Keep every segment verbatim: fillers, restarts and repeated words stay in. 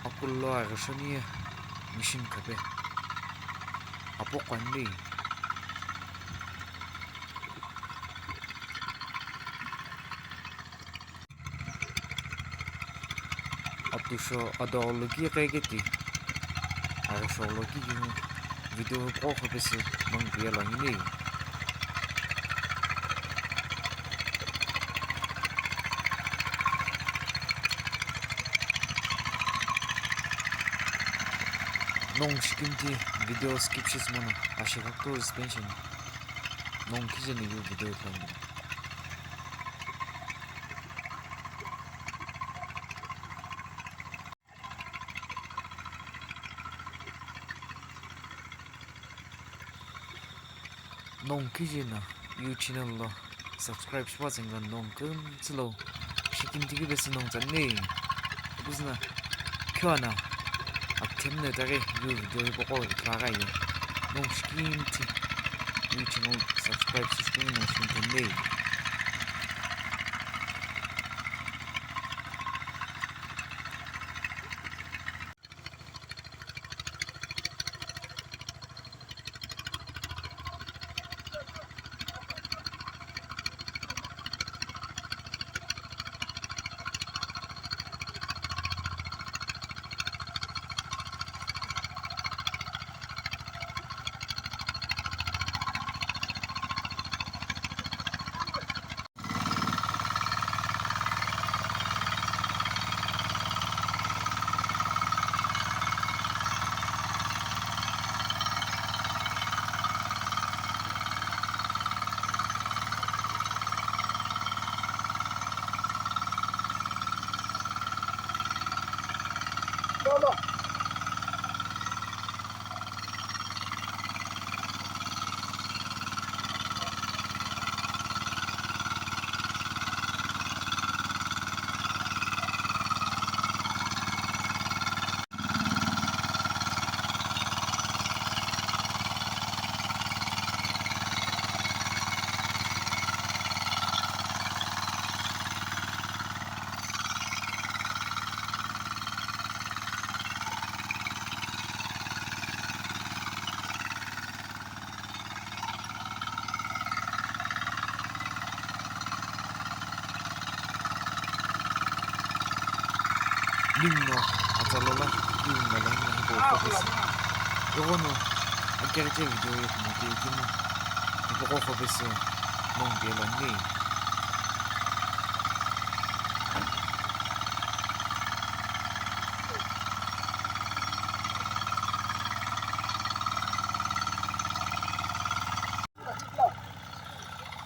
Apulo aghi shoni ye machine khape apo qo ani. Atusho adolo ki qeketi, aghi sholo ki keu video qo khapesü mangpiyalo ani. Nongu shikimthi video skip shitsü mono, ashi ghakuthu response ani. Nongu kije no video ithulu ani. Nongu kije no yu channel lo subscribe shipuatsü ngo nongu kümtsü lo shikimthi kipesü nongu tsa ani. Ipuzuno khuano akthemi no itaghi yu video hipaqo ithulu aghi ye. Nongu shikimthi yu channel subscribe shicheni nongu shikimthi ani. Ninguno atsala lo, ninguno lo, ninguno hipau focus. Ighono akereche video ye kumoke ikemu, hipaqo focus nongu pelo ni.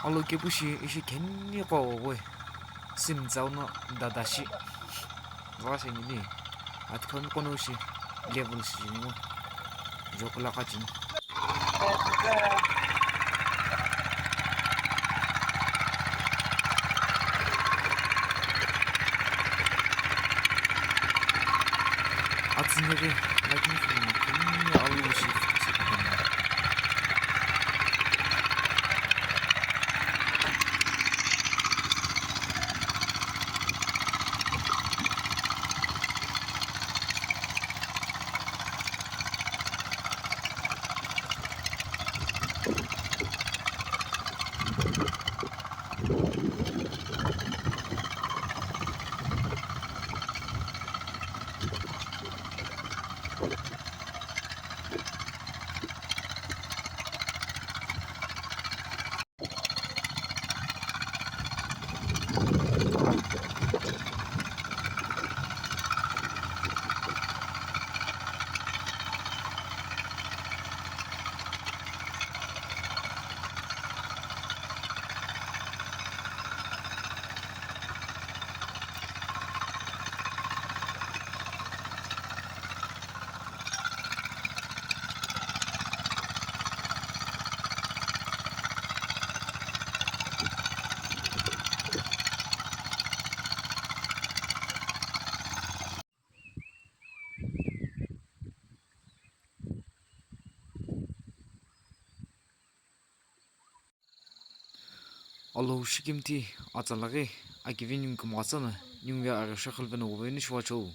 Alo kepu shi ishi kheni qo we. Simtsau no dada shi. Wa se ni. Atkhon kono shi level shi ni mo. Jokla ka chin. Atsüni ghi lighting flu no kümüna alu shi fitüsü kükümüna. Alhou shikimthi atsa laghi akivi ningu kümgha tsüno ningu ye aghüsho khiluveno wuve ni shiwacheu.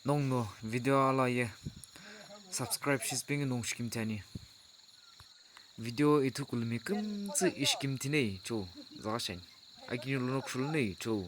Nongu no video ala ye subscribe shispingi nongu shikimthi ani. Video ithu kulumi kümtsü ishikimthi nei chou zaga shani. Akini lono kshulu nei chou.